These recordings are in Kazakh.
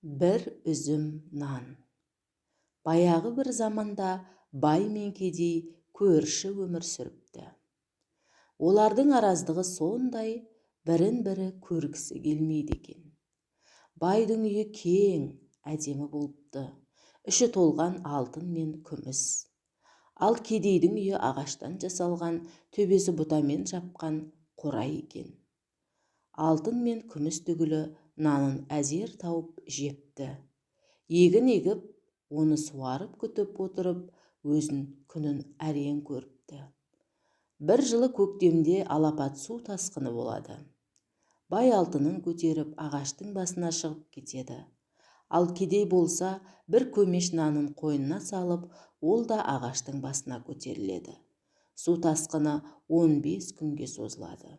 Бір үзім нан. Баяғы бір заманда бай мен кедей көрші өмір сүріпті. Олардың араздығы сондай, бірін-бірі көргісі келмейді екен. Байдың үйі кең, әдемі болыпты. Іші толған алтын мен күміс. Ал кедейдің үйі ағаштан жасалған, төбесі бұтамен жапқан қора екен. Алтын мен күміс түгілі нанын әзер тауып жепті. Егін егіп, оны суарып күтіп отырып, өзін күнін әрең көріпті. Бір жылы көктемде алапат су тасқыны болады. Бай алтынын көтеріп, ағаштың басына шығып кетеді. Ал кедей болса, бір көмеш нанын қойнына салып, ол да ағаштың басына көтеріледі. Су тасқыны 15 күнге созылады.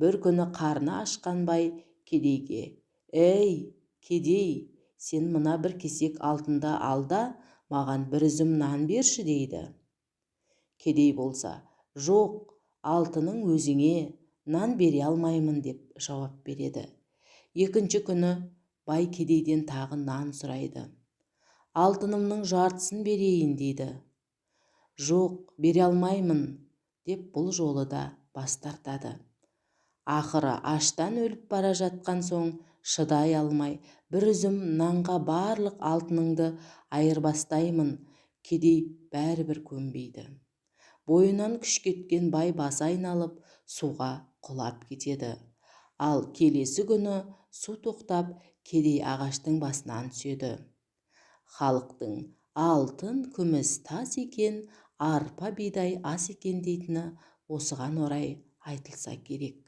Бір күні қарны ашқан бай кедейге: «Ей, кедей, сен мына бір кесек алтынды ал да, маған бір үзім нан берші», – дейді. Кедей болса: «Жоқ, алтының өзіңе, нан бере алмаймын», – деп жауап береді. Екінші күні бай кедейден тағы нан сұрайды. «Алтынымның жартысын берейін», – дейді. «Жоқ, бере алмаймын», – деп бұл жолы да бас тартады. Ақыры аштан өліп бара жатқан соң шыдай алмай: «Бір үзім нанға барлық алтыныңды айырбастаймын». Кедей бәрібір көнбейді. Бойынан күш кеткен бай басы айналып, суға құлап кетеді. Ал келесі күні су тоқтап, кедей ағаштың басынан түседі. Халықтың «алтын күміс тас екен, арпа бидай ас екен» дейтіні осыған орай айтылса керек.